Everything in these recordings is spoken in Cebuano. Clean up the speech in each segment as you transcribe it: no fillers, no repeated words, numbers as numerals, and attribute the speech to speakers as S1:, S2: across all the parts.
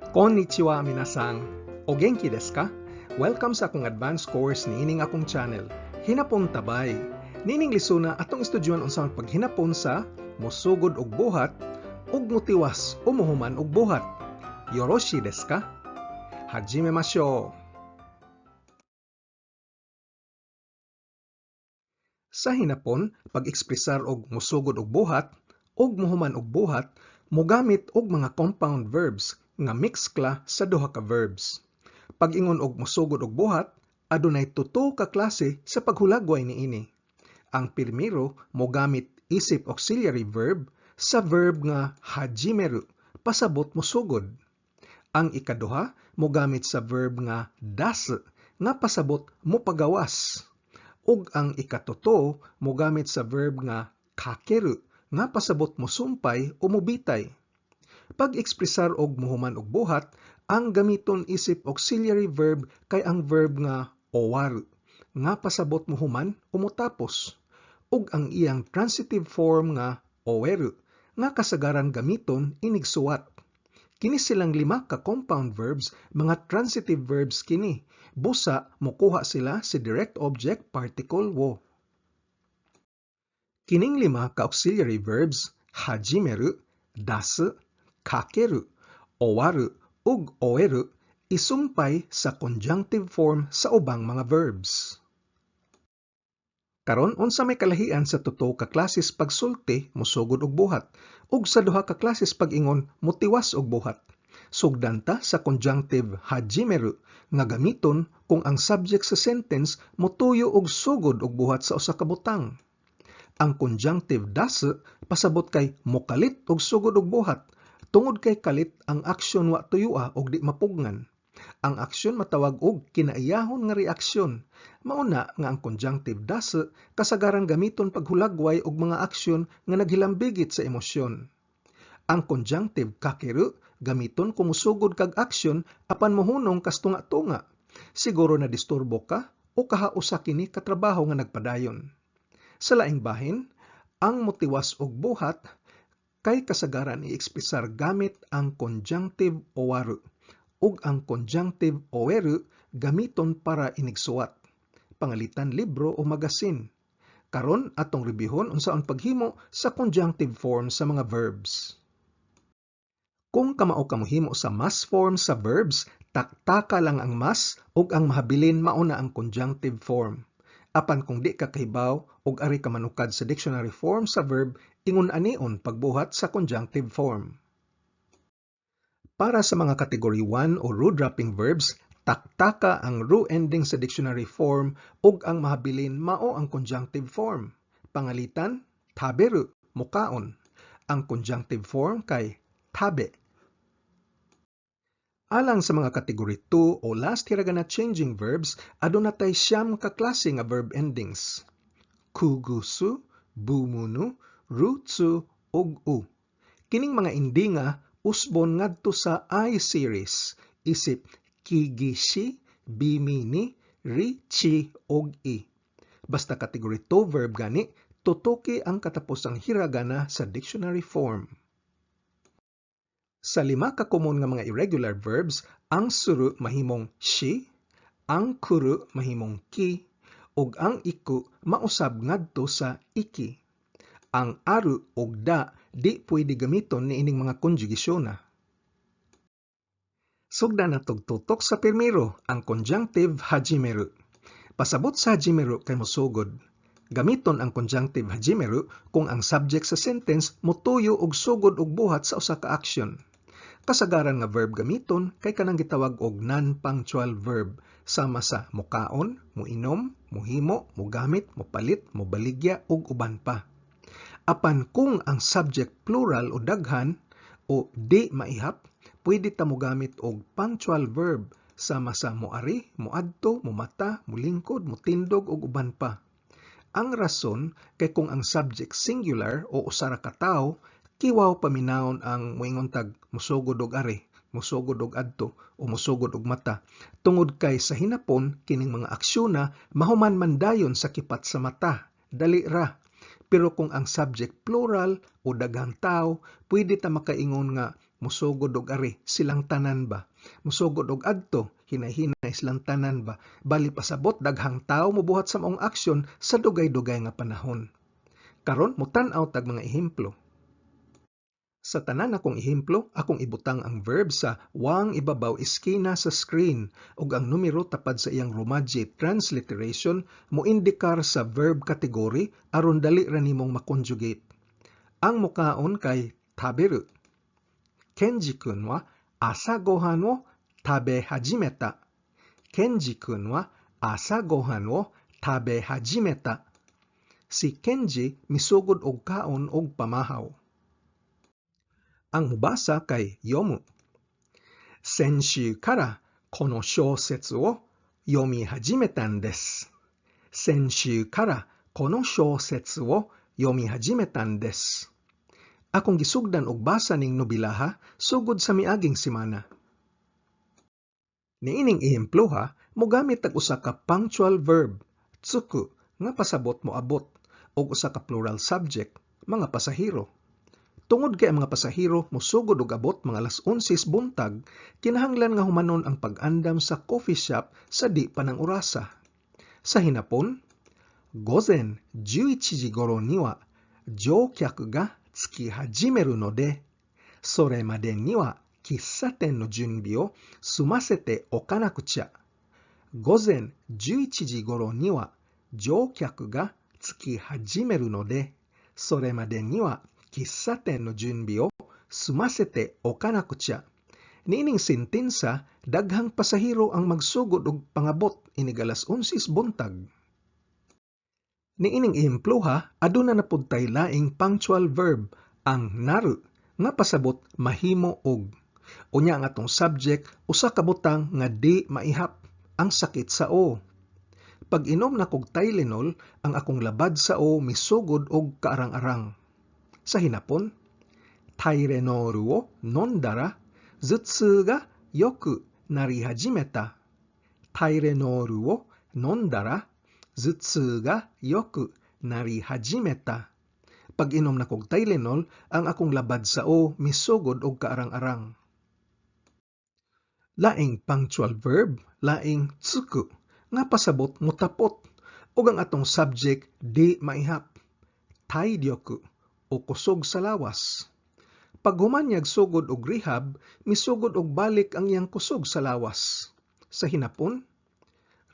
S1: Konnichiwa, minasan. O genki desu ka? Welcome sa akong advanced course niining akong channel. Hinapon Tabay. Niining lisuna, atong estudyuhan unsa ang paghinapon sa mosugod og buhat ug motiwas o mohuman og buhat. Yoroshi desu ka? Hajime mashou. Sa hinapon, pag-ekspresar og mosugod og buhat ug mohuman og buhat, mogamit og mga compound verbs nga mekskla sa duha ka verbs. Pag-ingon og mosugod og buhat, adunay tuto ka klase sa paghulagway niini. Ang pirmiro mogamit isip auxiliary verb sa verb nga hajimeru, pasabot mosugod. Ang ikaduha mogamit sa verb nga dasu nga pasabot mopagawas. Ug ang ikatuto mogamit sa verb nga kakeru nga pasabot mosumpay o mobitay. Pag-ekspresar og mohuman og buhat, ang gamiton isip auxiliary verb kay ang verb nga owaru nga pasabot mohuman o motapos, ug ang iyang transitive form nga oeru nga kasagaran gamiton inigsuwat. Kini silang lima ka compound verbs, mga transitive verbs kini, busa mokuha sila sa direct object particle wo. Kining lima ka auxiliary verbs, hajimeru, dasu, kakeru, owaru, ug oeru, isumpay sa conjunctive form sa ubang mga verbs. Karon, unsa may kalahian sa tuto ka klases pagsulti mosugod og buhat ug sa duha ka klases pag-ingon motiwas og buhat? Sugdan ta sa conjunctive hajimeru nga gamiton kung ang subject sa sentence motuyo og sugod og buhat sa usa ka butang. Ang conjunctive dasu pasabot kay mokalit og sugod og buhat, tungod kay kalit ang aksyon wa tuyoa og di mapugngan. Ang aksyon matawag og kinaiyahon nga reaksyon. Mao na nga ang conjunctive dasu kasagaran gamiton paghulagway og mga aksyon nga naghilambigit sa emosyon. Ang conjunctive kakeru gamiton kung mosugod kag aksyon apan mohunong kas tunga-tunga. Siguro na disturbo ka o kahausa kini ka trabaho nga nagpadayon. Sa laing bahin, ang motiwas og buhat kay kasagaran i-ekspresar gamit ang conjunctive owaru, ug ang conjunctive oeru gamiton para inigsuwat. Pangalitan libro o magasin. Karon, atong rebyuhon unsaon paghimo sa conjunctive form sa mga verbs. Kung kamao ka mohimo sa mas form sa verbs, taktaka lang ang mas ug ang mahabilin mao na ang conjunctive form. Apan kung di ka kahibaw ug ari ka manukad sa dictionary form sa verb, ingon anion pagbuhat sa conjunctive form. Para sa mga category 1 o ru-dropping verbs, taktaka ang ru ending sa dictionary form ug ang mahabilin mao ang conjunctive form. Pangalitan, taberu, mukaon. Ang conjunctive form kay tabe. Alang sa mga category 2 o last hiragana changing verbs, aduna tay 9 ka klase nga verb endings. Kugusu, bumunu, rutsu, ug u. Kining mga endinga usbon ngadto sa I series, isip kigishi, bimini, richi, ug i. Basta category 2 verb gani, tutuki ang katapusang hiragana sa dictionary form. Sa lima ka komon nga mga irregular verbs, ang suru mahimong shi, ang kuru mahimong ki, ug ang iku mausab ngadto sa iki. Ang aru ug da di pwede gamiton niining mga konjugasyona. Sugdan natog tutok sa pirmiro, ang conjunctive hajimeru. Pasabot sa hajimeru kay mosugod. Gamiton ang conjunctive hajimeru kung ang subject sa sentence motuyo og sugod og buhat sa usa ka aksyon. Kasagaran nga verb gamiton kay kanang gitawag og non-punctual verb sama sa mokaon, moinom, mohimo, mogamit, mopalit, mobaligya ug uban pa. Apan kung ang subject plural o daghan o di maihap, pwede ta mogamit og punctual verb sama sa moari, moadto, momata, molingkod, motindog ug uban pa. Ang rason kay kung ang subject singular o usa ra ka tawo, kiwaw paminawon ang moingon tag mosugod og ari, mosugod og adto o mosugod og mata, tungod kay sa hinapon kining mga aksyona mahuman man dayon sa kipat sa mata, dali ra. Pero kung ang subject plural o daghang tawo, pwede ta makaingon nga Musugod og ari, silang tanan ba? Musugod og adto, hinay-hinay silang tanan ba? Bali pasabot daghang tawo mobuhat sa maong aksyon sa dugay-dugay nga panahon. Karon motan-aw tag mga ehemplo. Sa tanan akong ehemplo, akong ibutang ang verb sa wang ibabaw eskina sa screen ug ang numero tapad sa iyang Romaji transliteration moindikar sa verb category aron dali ra nimong ma-conjugate. Ang mukaon kay taberu. Kenji-kun wa asa gohan wo tabe hajimeta. Kenji-kun wa asa gohan wo tabe hajimeta. Si Kenji misugod og kaon og pamahaw. Ang mubasa kay yomu. 先週からこの小説を読み始めたんです。先週からこの小説を読み始めたんです。Akong gisugdan og basa ning nobilaha sugod sa miaging semana. Niining ehemploha, mogamit tag usa ka punctual verb, tsuku, nga pasabot moabot, ug usa ka plural subject, mga pasahero. Tungod kay ang mga pasahero mosugod og abot mga alas 11 buntag, kinahanglan nga humanon ang pag-andam sa coffee shop sa di pa nang orasa. Sa hinapon, 午前11時頃には乗客が着き始めるので、それまでには喫茶店の準備を済ませておかなくちゃ。午前11時頃には乗客が着き始めるので、それまでには喫茶店の準備を済ませておかなくちゃ。Niining sentensa, daghang pasahero ang magsugod og pangabot inig alas 11 buntag. Niining ehemploha, aduna na pud tay laing punctual verb, ang naru, nga pasabot mahimo og. Unya ang atong subject usa ka butang nga di maihap, ang sakit sa uo. Pag-inom nakog Tylenol, ang akong labad sa uo misugod og kaarang-arang. Sa hinapon, タイレノールを飲んだら頭痛が良くなり始めた。タイレノールを飲んだら頭痛が良くなり始めた。Pag-inom nakog Tylenol, ang akong labad sa uo misugod og kaarang-arang. Laing punctual verb, laing tsuku, nga pasabot mutapot, ug ang atong subject di maihap. 体力 o kusog sa lawas. Paghuman niyag sugod og rehab, misugod og balik ang iyang kusog sa lawas. Sa hinapon,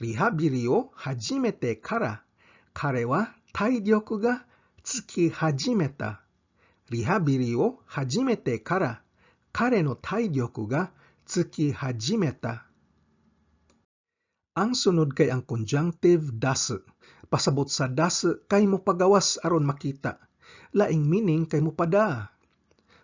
S1: リハビリを始めてから彼は体力がつき始めた。リハビリを始めてから彼の体力がつき始めた。Ang sunod kay ang conjunctive 出す. Pasabot sa 出す kay mopagawas aron makita. Laing meaning kay mopadaa.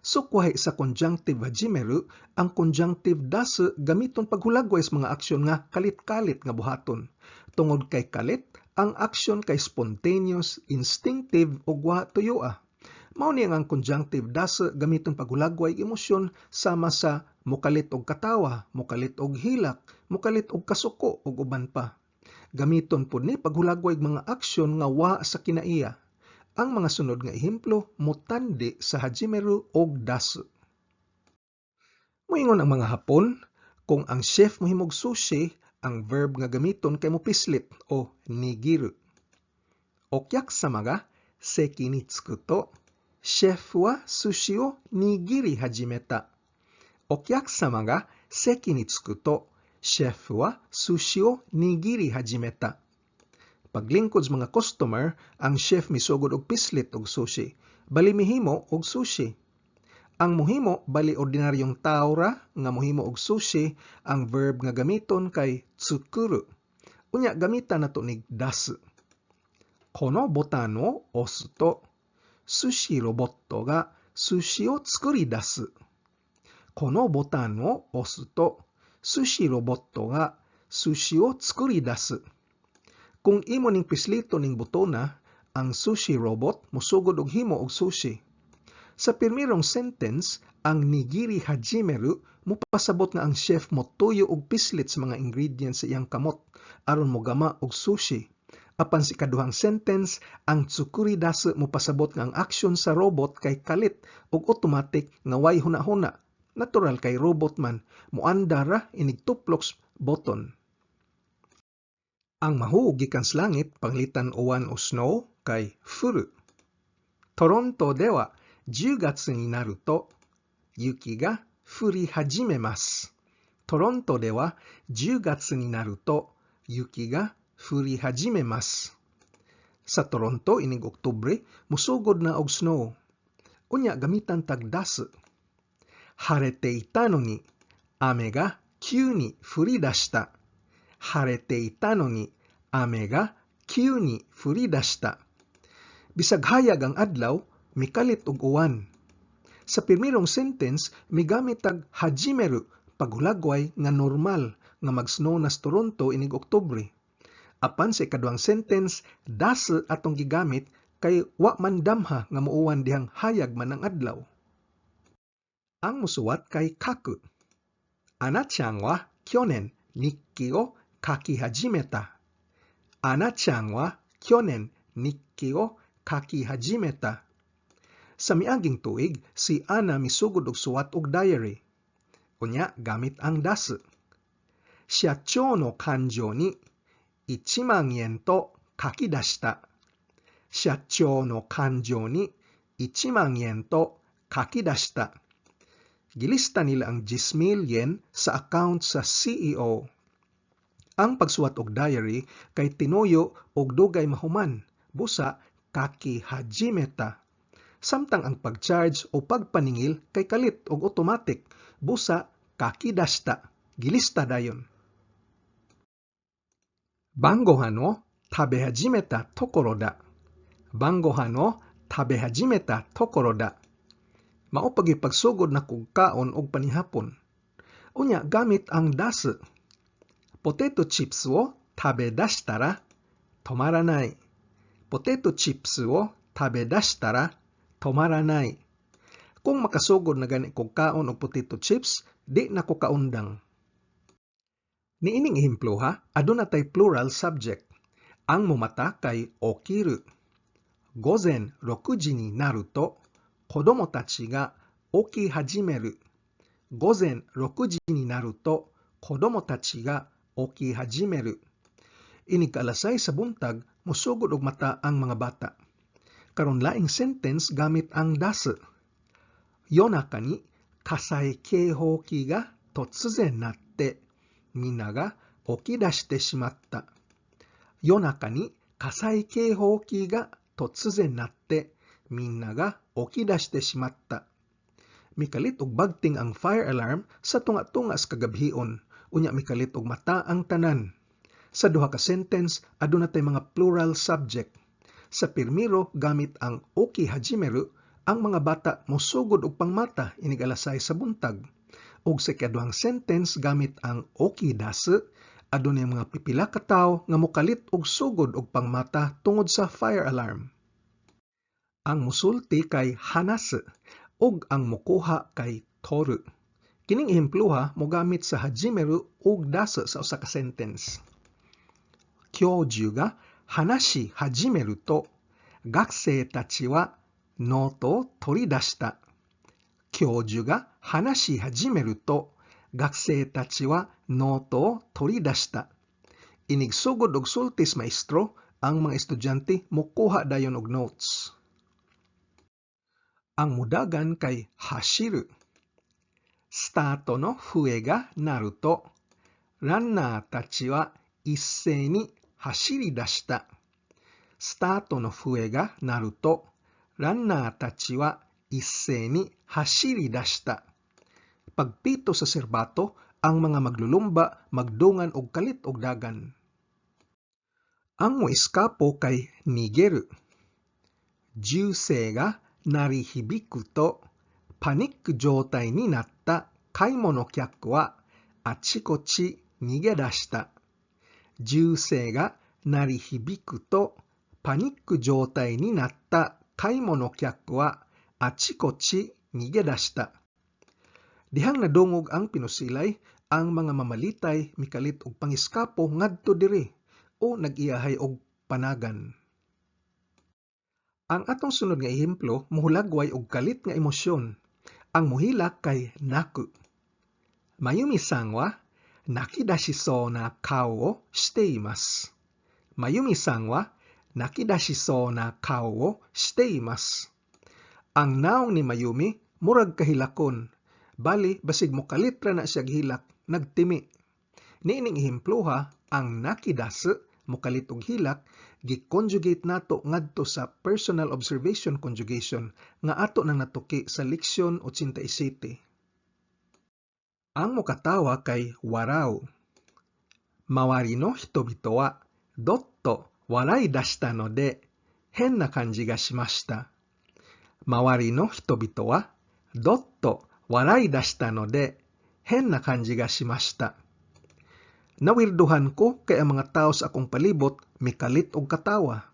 S1: Sukwahi sa conjunctive 始める, ang conjunctive 出す gamiton paghulagway sa mga aksyon nga kalit-kalit nga buhaton. Tungod kay kalit, ang aksyon kay spontaneous, instinctive ug wa tuyoa. Mao ni ang conjunctive 出す gamiton paghulagway emosyon sama sa mokalit og katawa, mokalit og hilak, mokalit og kasuko ug uban pa. Gamiton pud ni paghulagway mga aksyon nga wa sa kinaiya. Ang mga sunod nga ehemplo motandi sa 始める og 出す. Moingon ang mga Hapon, kung ang chef mohimog sushi, ang verb nga gamiton kay mopislit o 握る. お客様が席に着くと、シェフは寿司を握り始めた。お客様が席に着くと、シェフは寿司を握り始めた。Paglingkod sa mga customer, ang chef misugod og pislit og sushi. Bali mihimo og sushi. Ang muhimo bali ordinaryong tawo ra nga mohimo og sushi, ang verb nga gamiton kay 作る. Unya gamitan nato nig 出す. このボタンを押すと寿司ロボットが寿司を作り出す。このボタンを押すと寿司ロボットが寿司を作り出す。Kung imo ning pislito ning butona, ang sushi robot mosugod og himo og sushi. Sa pirmirong sentence, ang 握り始める mopasabot nga ang chef motuyo og pislit sa mga ingredients sa iyang kamot aron mogama og sushi. Apan sa ikaduhang sentence, ang 作り出す mopasabot nga ang aksyon sa robot kay kalit ug automatic nga way huna-huna. Natural kay robot man, muandar ra inig tuplok button. Ang mahuog gikan sa langit panglitan uwan o snow kay 降る. トロントでは10月になると雪が降り始めます。トロントでは10月になると雪が降り始めます。Sa Toronto inig Oktubre, musugod na og snow. Unya gamitan tag 出す. 晴れていたのに雨が急に降り出した。晴れていたのに雨が急に降り出した。Bisag hayag ang adlaw, mikalit og uwan. Sa pirmirong sentence, migamit tag 始める paghulagway nga normal nga mag-snow na sa Toronto inig Oktubre. Apan sa ikaduhang sentence, 出す atong gigamit kay wa man damha nga muuwan dihang hayag man ang adlaw. Ang musuwat kay 書く. アナちゃんは去年日記を書き始めた。アナちゃんは去年日記を書き始めた。Sa miaging tuig, si Ana misugod og suwat og diary. Unya, gamit ang 出す. 社長の感情に1万円と書き出した。社長の感情に1万円と書き出した。Gilista nila ang 10,000 yen sa account sa CEO. Ang pagsuwat og diary kay tinuyo og dugay mahuman, busa 書き始めた. Samtang ang pag-charge o pagpaningil kay kalit og automatic, busa 書き出した, gilista dayon. 晩ご飯を食べ始めたところだ。晩ご飯を食べ始めたところだ。Mao pa'y pagsugod na kog kaon og panihapon. Unya gamit ang 出す. ポテトチップスを食べ出したら止まらない。ポテトチップスを食べ出したら止まらない。Kung makasugod na gani kog kaon og potato chips, di na ko kaundang. Niining ehemplo ha, aduna tay plural subject. Ang mumata kay 起きる. 午前6時になると子供たちが起き始める。午前6時になると子供たちが起き始める。Inig ka-alas 6 sa buntag, musugod og mata ang mga bata. Karon laing sentence gamit ang 出す. 夜中に火災警報器が突然鳴ってみんなが起き出してしまった。夜中に火災警報器が突然鳴ってみんなが起き出してしまった。Mikalit og bagting ang fire alarm sa tunga-tunga sa kagabhion, unya mikalit og mata ang tanan. Sa duha ka sentence, aduna tay mga plural subject. Sa pirmiro gamit ang 起き始める, ang mga bata mosugod og pangmata inig alas 6 sa buntag. Ug sa ikaduhang sentence gamit ang 起き出す, adunay mga pipila ka tawo nga mokalit og sugod og pangmata tungod sa fire alarm. Ang musulti kay 話す ug ang mukuha kay 取る. Kining ehemploha mogamit sa 始める ug 出す sa usa ka sentence. 教授が話し始めると学生たちはノートを取り出した。教授が話し始めると学生たちはノートを取り出した。Inig sugod og sulti sa maestro, ang mga estudyante mokuha dayon og notes. Ang mudagan kay 走る. スタートの笛が鳴ると、ランナーたちは一斉に走り出した。スタートの笛が鳴ると、ランナーたちは一斉に走り出した。Pagpito sa sirbato, ang mga maglulumba magdungan og kalit og dagan. Ang moeskapo kay 逃げる. 銃声が鳴り響くとパニック状態になった買い物客はあちこち逃げ出した。銃声が鳴り響くとパニック状態になった買い物客はあちこち逃げ出した。Dihang nadungog ang pinusilay, ang mga mamalitay mikalit og pangiskapo ngadto diri o nag-iyahay og panagan. Ang atong sunod nga ehemplo mohulagway og kalit nga emosyon. Ang muhilak kay 泣く. 真由美さんは泣き出しそうな顔をしています。真由美さんは泣き出しそうな顔をしています。Ang nawong ni Mayumi murag kahilakon. Bali, basig mokalit ra na siya hilak, nagtimi. Niining ehemploha, ang 泣き出す, mokalit og hilak, gi-conjugate nato ngadto sa personal observation conjugation nga ato nang natuki sa leksyon 87. Ang mokatawa kay 笑う. 周りの人々はどっと笑い出したので、変な感じがしました。周りの人々はどっと笑い出したので、変な感じがしました。Nawirduhan ko kay ang mga tao sa akong palibot mikalit og katawa.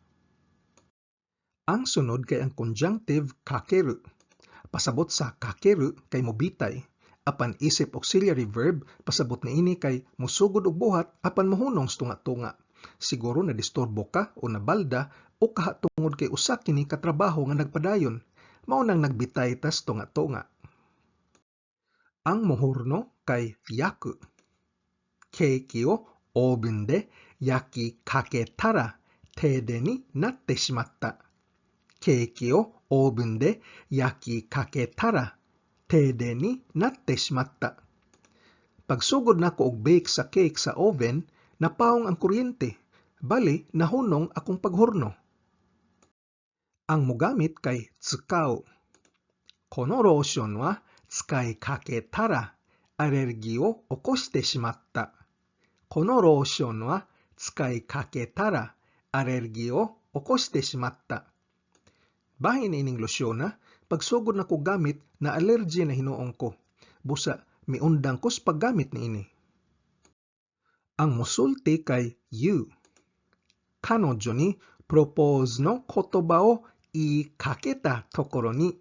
S1: Ang sunod kay ang conjunctive かける. Pasabot sa かける kay mobitay. Apan isip auxiliary verb, pasabot niini kay mosugod og buhat apan mohunong sa tunga-tunga. Siguro na disturbo ka o nabalda o kaha tungod kay usa kini ka trabaho nga nagpadayon. Mao nang nagbitay tas tunga-tunga. Ang mohorno kay 焼く. ケーキをオーブンで焼きかけたら、停電になってしまった。ケーキをオーブンで焼きかけたら、停電になってしまった。Pagsugod nako og bake sa cake sa oven, napaong ang kuryente. Bali, nahunong akong paghorno. Ang mogamit kay 使う. このローションは使いかけたら、アレルギーを起こしてしまった。このローションは使いかけたら、アレルギーを起こしてしまった。Bahin ining losyona, pagsugod nako gamit, na allergy na hinuon ko. Busa, miundang ko sa paggamit niini. Ang musulti kay 言う. 彼女にプロポーズの言葉を言いかけたところに、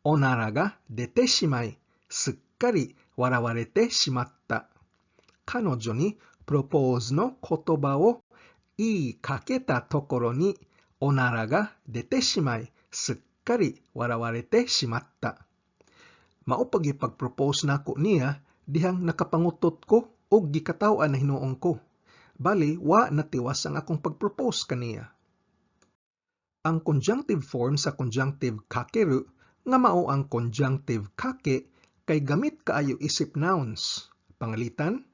S1: おならが出てしまい、すっかり笑われてしまった。彼女にプロポーズの言葉を言いかけたところに、おならが出てしまい、すっかり笑われてしまった。Mao pa pag-propose nako niya dihang nakapangutot ko og gikataw-an na hinuon ko. Bali, wa natiwas ang akong pag-propose kaniya. Ang conjunctive form sa conjunctive かける nga mao ang conjunctive かけ kay gamit kaayo isip nouns. Pangalitan,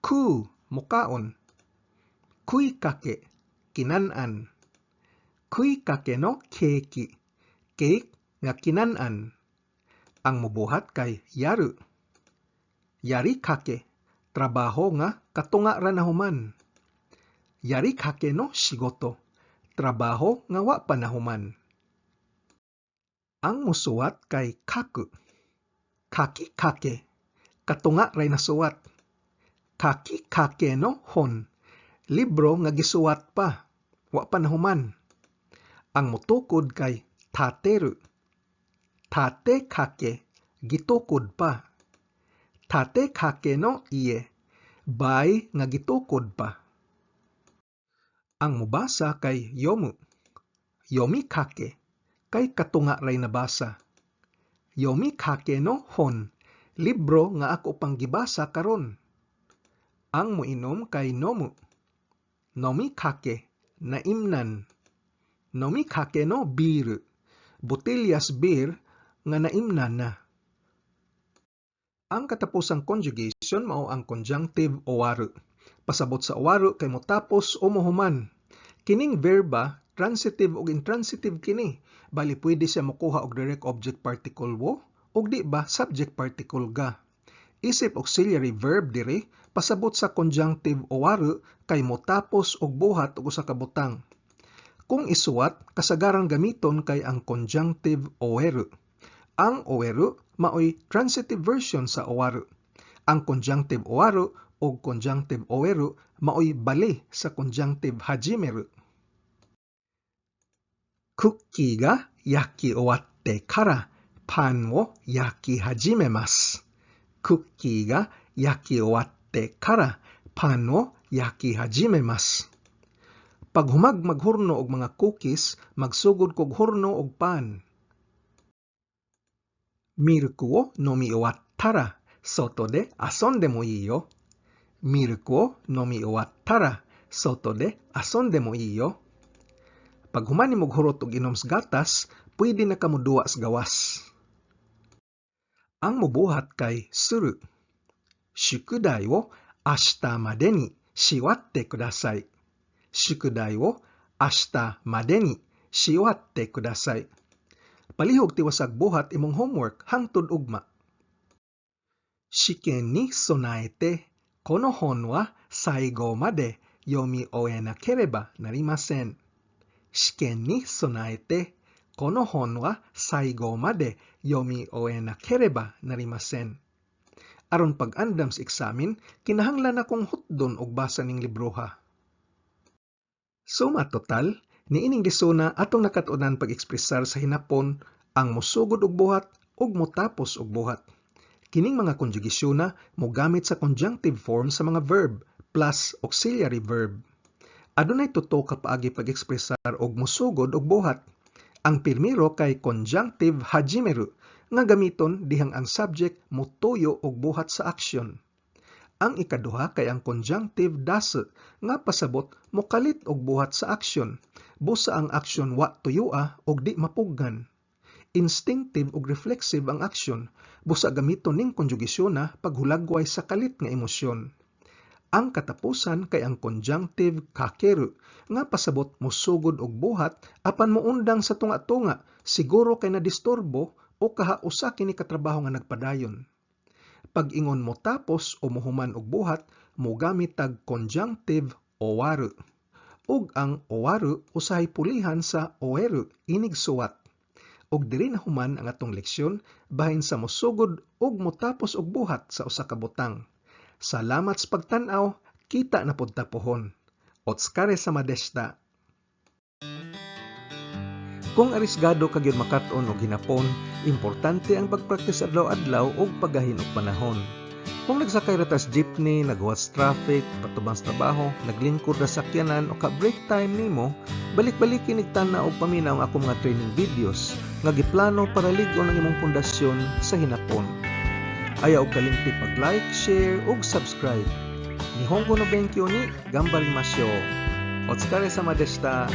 S1: 食う, mukaon. 食いかけ, kinan-an. 食いかけのケーキ, cake nga kinan-an. Ang mubuhat kay やる. やりかけ, trabaho nga katunga ra nahuman. やりかけの仕事, trabaho nga wa pa nahuman. Ang musuwat kay 書く. 書きかけ, katunga ray nasuwat. 書きかけの本, libro nga gisuwat pa, wa pa nahuman. Ang mutukod kay 立てる. 立てかけ, gitukod pa. 建てかけの家, balay nga gitukod pa. Ang mubasa kay 読む. 読みかけ, kay katunga ray nabasa. 読みかけの本, libro nga ako pang gibasa karon. Ang moinom kay 飲む. 飲みかけ, naimnan. 飲みかけのビール, botellas beer nga naimnan na. Ang katapusang conjugation mao ang conjunctive 終わる. Pasabot sa 終わる kay motapos o mohuman. Kining verba, transitive ug intransitive kini. Bali, pwede siya mokuha og direct object particle を ug di ba subject particle が. Isip auxiliary verb diri, pasabot sa conjunctive 終わる kay motapos og buhat og usa ka butang. Kung isuwat, kasagaran gamiton kay ang conjunctive 終える. Ang 終える maoy transitive version sa 終わる. Ang conjunctive 終わる ug conjunctive 終える maoy bali sa conjunctive 始める. クッキーが焼き終わってからパンを焼き始めます。クッキーが焼き終わってからパンを焼き始めます。Paghumag maghurno og mga cookies, magsugod kog hurno og pan. ミルクを飲み終わったら外で遊んでもいいよ。ミルクを飲み終わったら外で遊んでもいいよ。Paghuman nimo hurot og inom sa gatas, pwede na ka moduwa sa gawas. Ang mobuhat kay する. 宿題を明日までにし終わってください。宿題を明日までにし終わってください。Palihog tiwasag buhat imong homework hangtod ugma. 試験に備えてこの本は最後まで読み終えなければなりません。試験に備えてこの本は最後まで読み終えなければなりません。Aron pag-andam sa eksamen, kinahanglan nakong hutdon og basa ning libroha. Suma total, niining lesona atong nakat-unan pag-ekspresar sa Hinapon ang mosugod og buhat ug motapos og buhat. Kining mga konjugasyona mogamit sa conjunctive form sa mga verb plus auxiliary verb. Adunay tuto ka paagi pag-ekspresar og mosugod og buhat. Ang pirmiro kay conjunctive 始める nga gamiton dihang ang subject motuyo og buhat sa aksyon. Ang ikaduha kay ang conjunctive 出す nga pasabot mokalit og buhat sa aksyon. Busa ang aksyon wa tuyoa og di mapugnan. Instinctive ug reflexive ang aksyon, busa gamiton ning konjugasyona paghulagway sa kalit nga emosyon. Ang katapusan kay ang conjunctive かける nga pasabot mosugod og buhat apan moundang sa tunga-tunga, siguro kay nadisturbo o kaha usa kini ka trabaho nga nagpadayon. Pag-ingon motapos o mohuman og buhat, mogamit tag conjunctive 終わる. Ug ang 終わる usahay pulihan sa 終える inigsuwat. Ug diri na human ang atong leksyon bahin sa mosugod ug motapos og buhat sa usa ka butang. Salamat sa pagtan-aw, kita na pud ta pohon. お疲れ様でした. Kung arisgado ka gyud makat-on og Hinapon, importante ang pagpraktis adlaw-adlaw ug paggahin og panahon. Kung nagsakay ra ta sa jeepney, naghuwat sa traffic, patubang sa trabaho, naglingkod ra sa sakyanan o ka break time nimo, balik-baliki nig tan-aw og paminaw ang akong mga training videos nga giplano para lig-on ang imong pundasyon sa Hinapon. Ayaw og kalimti pag-like, share ug subscribe. 日本語の勉強に頑張りましょう. お疲れ様でした.